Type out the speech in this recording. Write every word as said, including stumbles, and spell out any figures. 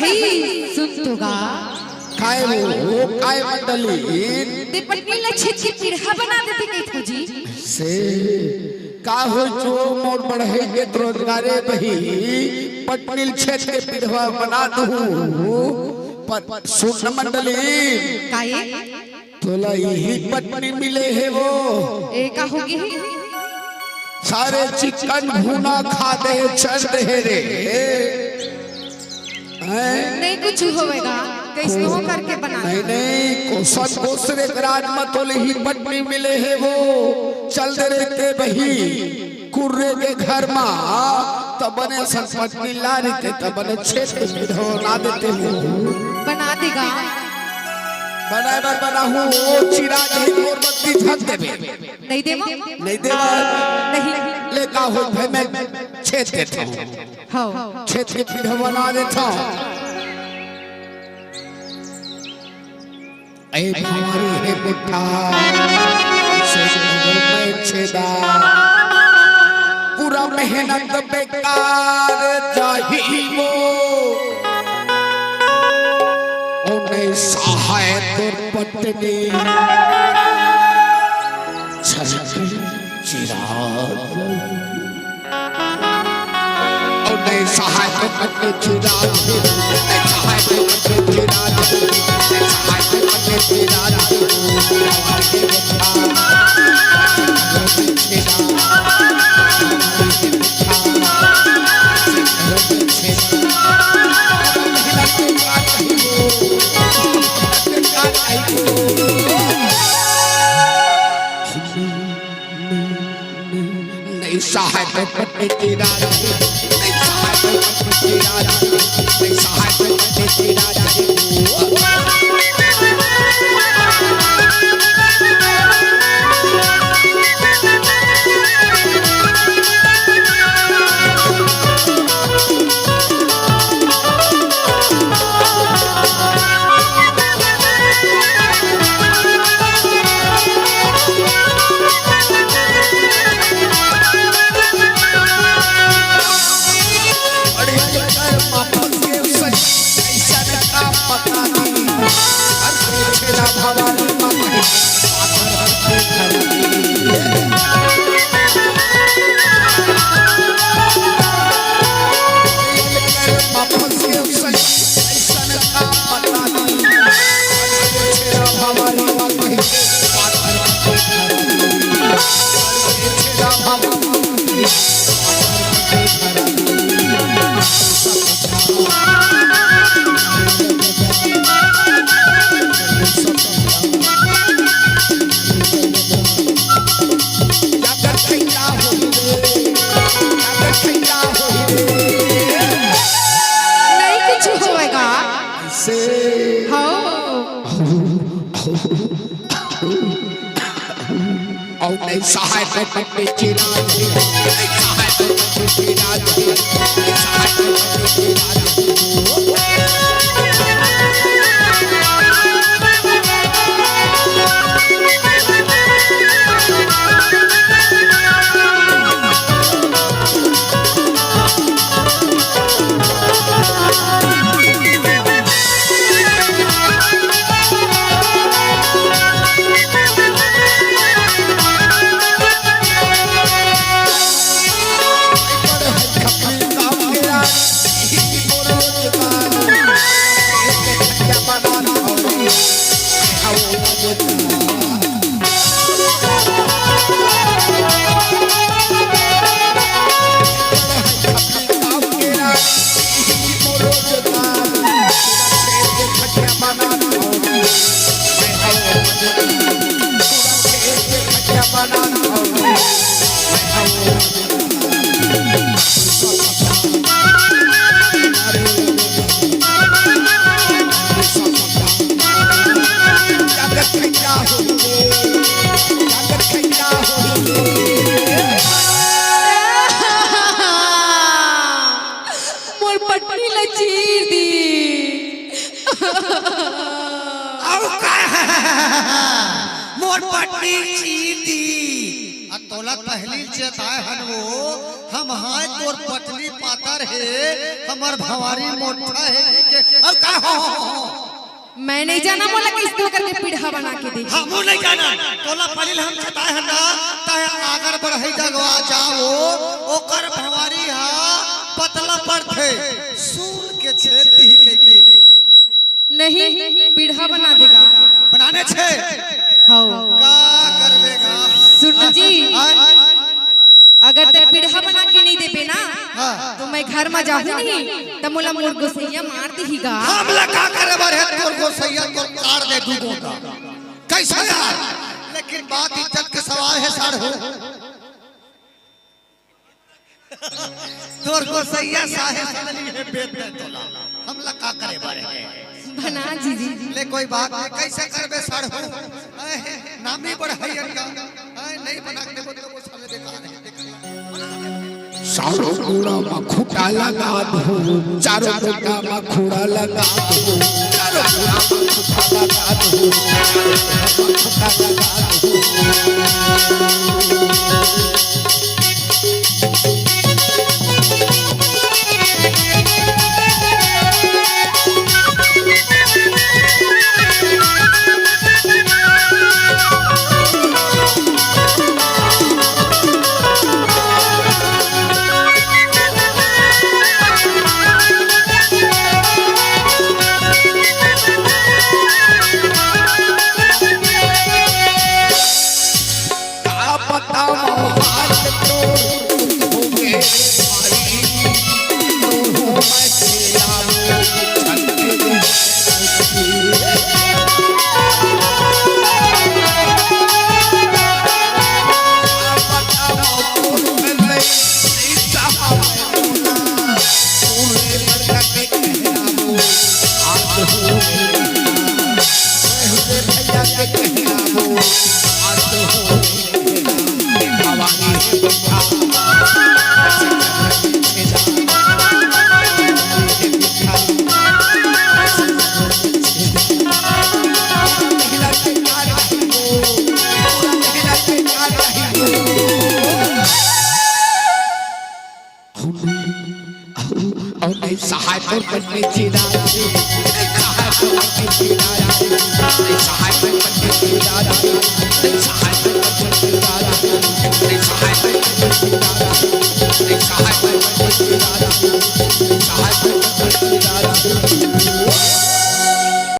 ए, सुन तो गा। काय हो, काय मंडली? ते पत्नी ल छेद के पीढ़ा बना देते कहिथो जी। से का हो जो मोर बढ़ई के रोजगारे बही, पत्नी ल छेद के पीढ़ा बना दूं। पर सुन मंडली। काय? तोला इही पत्नी मिले हे वो। ए, का होगे? सारे चिकन भुना खा दे, चल दे रे। हैं? नहीं कुछ होवेगा, कैसनो करके बना नहीं, दे। नहीं, कोसन कोसरे के राज में तोला इही पत्नी मिले हे वो। चल दे रे ते बही। कुर्रे के घर मा त बने असन पत्नी ला रहिते त बने छेद के पीढ़ा बना देते हो। बना देगा। बनाए बर बनाहूं, ओ चिराग ही मोर बत्ती झक देबे। नहीं देवा। नहीं देवा। नहीं। ले का हो भाई, मैं छेद देता हूँ। हाँ। छेद के पीढ़ा बना देता हूँ। ए भारी हे बुढ़ा, छेद में छेदा। पूरा मेहनत बेकार जाही वो। ओ नहीं सहाय तोर पत्नी। छलक चिराग। ओ नहीं सहाय तो पत्नी चिराग, नहीं सहाय तो पत्नी चिराग, नहीं सहाय तो पत्नी चिराग। नहीं सहाय तो पत्नी चिराग, नहीं सहाय तो पत्नी चिराग, नहीं सहाय तो पत्नी चिराग। नहीं कुछ होएगा। से हाँ। और नहीं सहाय तो पत्नी चिराग, नहीं सहाय तो पत्नी चिराग, नहीं सहाय तो पत्नी चिराग। मोर पटरी ला चीर दी। अउ का? मोर पटरी चीर दी। आ तोला पहली चेताए हन वो, हम हाय तोर पटरी पातर हे, हमर भवारी मोटा हे के, अउ का हो, हो, हो, हो। मैं नहीं जाना मोला किस तो करके पीढ़ा बना के दे। हमू नहीं जाना, तोला पलिल हम छताए हन ना, तहे आगर बढ़ई जगवा जाओ, ओकर भवारी हा पतला पड़थे, सूल के छेद दिही कहिके। नहीं, पीढ़ा बना देगा। बनाने छे? हौ। का करबे गा? सुन जी। आय? अगर ते पीढ़ा बना के नहीं देबे ना, हाँ। तो मैं घर में जाहूँ नहीं, त मोला मोर गोसैया मार दिही गा। हमला का करे बर हे तोर गोसैया, तोर काट दे दू गोंदा। कैसा यार? लेकिन बात इज्जत के सवाल हे साढ़ू। तोर गोसैया साहे सदली हे बेद में तोला। हमला का करे बर हे? बना जीजी। ले कोई बात नहीं, कैसे करबे साढ़ू? आय, नामी बढ़ई अनका। आय, नहीं बना के देबो तो वो साले बेकार हे। साढ़ू गोड़ा म खूंटा लगा दो, चारों गोड़ा म खूंटा लगा दो, चारों गोड़ा म खूंटा लगा दो, चारों गोड़ा म खूंटा लगा दो। का बतावं हाल तोर, होगे भारी, तोर हो मैं तेला छंद। का बतावं तोर मैं सीता हूँ ना, तोरे मरना के कहना वो, आज हो मैं हुए भैया के कहना वो, आज हो अउ नहीं सहाय तो बनने चिल्ला रे, नहीं सहाय तो बनने चिल्ला रे, नहीं सहाय तो बनने चिल्ला रे, नहीं सहाय तो बनने चिल्ला रे, नहीं सहाय तो बनने चिल्ला रे, नहीं सहाय तो बनने चिल्ला रे, नहीं सहाय तो बनने चिल्ला रे।